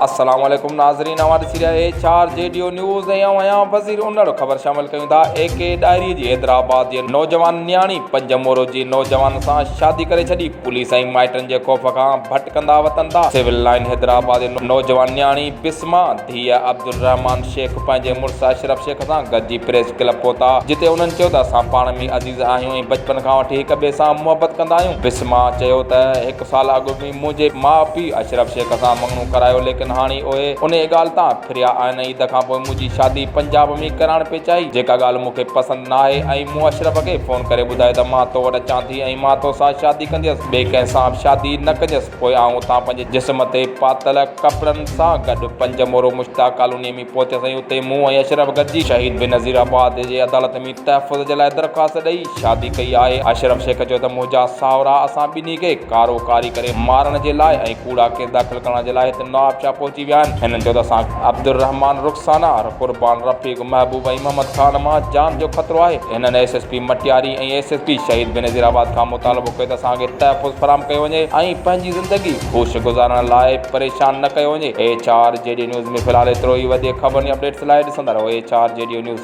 السلام عليڪم ناظرين اوهان ڏسي رهيا H R G D O news ۽ آئون آهيان وزير انڙ خبر شامل ڪيون ٿا اي ڪي ڏاهري جي حيدرآباد جي نوجوان نياڻي پنج مورو جي نوجوان سان شادي ڪري ڇڏي پوليس ۽ مائٽن جي خوف کان ڀٽڪندا وتن ٿا سول لائن حيدرآباد جي نوجوان نياڻي بسما ڌيء عبدالرحمان شيخ پنهنجي مڙس اشرف شيخ سان گڏجي پريس ڪلب پهتا، جتي انهن چيو ته اسان پاڻ ۾ عزيز آهيون ۽ بچپن کان وٺي هڪ ٻئي سان محبت ڪندا آهيون. بسما چيو ته هڪ سال اڳ ۾ منهنجي ماء پيء اشرف شيخ سان مڱڻو ڪرايو ليڪن هاڻي اهي انهيء ڳالهه تان ڦريا آهن ۽ عيد کان پوء منهنجي شادي پنجاب ۾ ڪرائڻ پئي چاهي جيڪا ڳالهه مون کي پسند ناهي ۽ مون اشرف کي فون ڪري ٻڌايو ته مان تو وٽ اچان ٿي ۽ مان توسان شادي ڪنديس ٻئي ڪنهن سان به شادي نه ڪنديس. پوء آئون اتان پنهنجي جسم تي پاتل ڪپڙن سان گڏ پنج مورو مشتاق ڪالونيء ۾ پهتس ۽ اتي مون ۽ اشرف گڏجي شهيد بينظير آباد جي عدالت ۾ تحفظ جي لاء درخواست ڏئي شادي ڪئي آهي. اشرف شيخ چيو ته منهنجا ساهورا اسان ٻنهي کي ڪارو ڪاري ڪري مارڻ جي لاء ۽ ڪوڙا ڪيس داخل ڪرڻ جي لاء هت نوابشاهه پهچي ويا آهن. هنن چيو ته اسان عبدالرحمان، رخسانه، قربان، رفيق، محبوب ۽ محمد خان مان جان جو خطرو آهي. هنن S S P Matiari ۽ S S P Shaheed Benazirabad کان مطالبو ڪيو ته اسان کي تحفظ فراهم ڪيو وڃي ۽ پنهنجي زندگي خوش گذارڻ لاء پريشان نه ڪيو وڃي. H R G D news ۾ في الحال ايترو ئي وڌيڪ خبرن ۽ اپڊيٽس لاء ڏسندا رهو H R G D news.